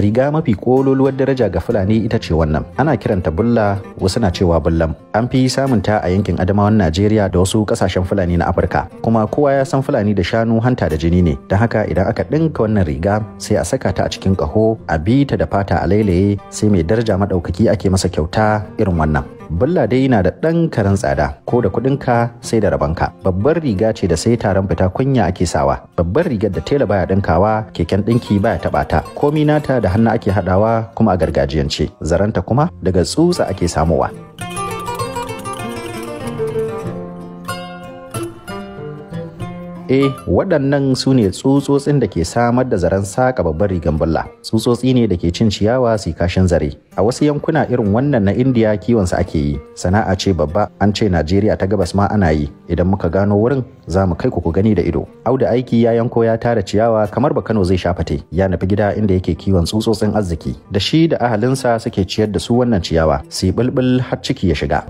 Riga mafi kololuwar daraja ga Fulani ita ce wannan. Ana kiranta bulla, wasu na cewa bullam. An fi samun ta a yankin Adamawan Najeriya da wasu kasashen Fulani na Afirka. Kuma kowa ya san Fulani da shanu hanta da jini ne. Don haka idan aka ɗinka wannan riga sai a saka ta a cikin ƙaho, a bi ta da fata a lailaye, sai mai daraja maɗaukaki ake masa kyauta irin wannan. Bulla dai na da ɗan karen tsada, ko da kuɗinka sai da rabanka. Babbar riga ce da sai taron fita kunya ake sawa. Babbar rigar da tela baya ɗinkawa, keken ɗinki baya taɓa ta. Komi nata da hannu ake haɗawa kuma a gargajiyance. Zaranta kuma daga tsutsa ake samowa. Waɗannan su ne tsutsotsin da ke samar da zaren saƙa babbar rigan bulla. Tsutsotsi ne da ke cin ciyawa su kashin zare. A wasu yankuna irin wannan na Indiya kiwonsa ake yi. Sana'a ce babba, an ce Najeriya ta gabas ma ana yi. Idan muka gano wurin, za mu kai ku ku gani da ido. Audu aiki ya yanko ya tara ciyawa kamar ba Kano zai shafate. Ya nufi gida inda yake kiwon tsutsotsin arziki. Da shi da ahalinsa suke ciyar da su wannan ciyawa, su yi bulbul har ciki ya shiga.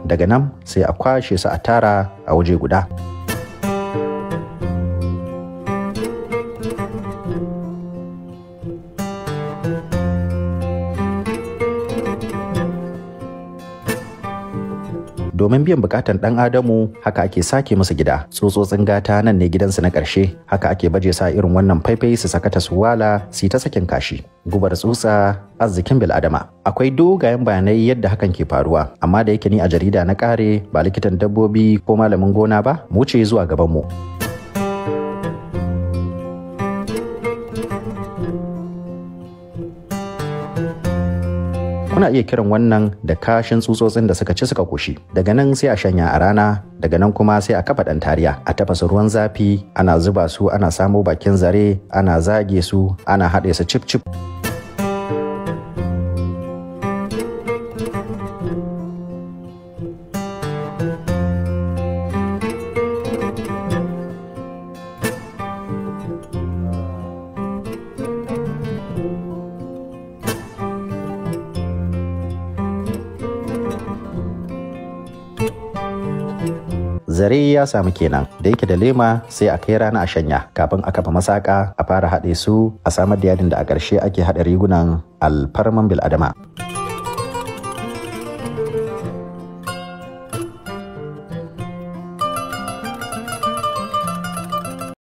Daga nan sai a kwashe su a tara a waje guda. Domin biyan bukatan ɗan adamu haka ake sake musu gida. Tsutsotsin gata nan ne gidansu na ƙarshe, haka ake baje sa irin wannan faifai su sakata su wala su ta sakin kashi. Gubar tsutsa arzikin bil'adama. Akwai dogayen bayanai yadda hakan ke faruwa, amma da yake ni a jarida na ƙare ba likitan dabbobi ko malamin gona ba, mu ce zuwa gabanmu. Kuna iya kiran wannan da kashin tsutsotsin da suka ci suka koshi. Daga nan sai a shanya a rana, daga nan kuma sai a kafa ɗan tariya, a tafasa ruwan zafi, ana zuba su, ana samo bakin zare, ana zage su, ana haɗe su cip cip. Zare ya samu kenan, da yake da lema sai a kai rana a shanya kafin a kafa masaka a fara haɗe su a samar da yadin da a ƙarshe ake haɗa rigunan alfarman bil'adama.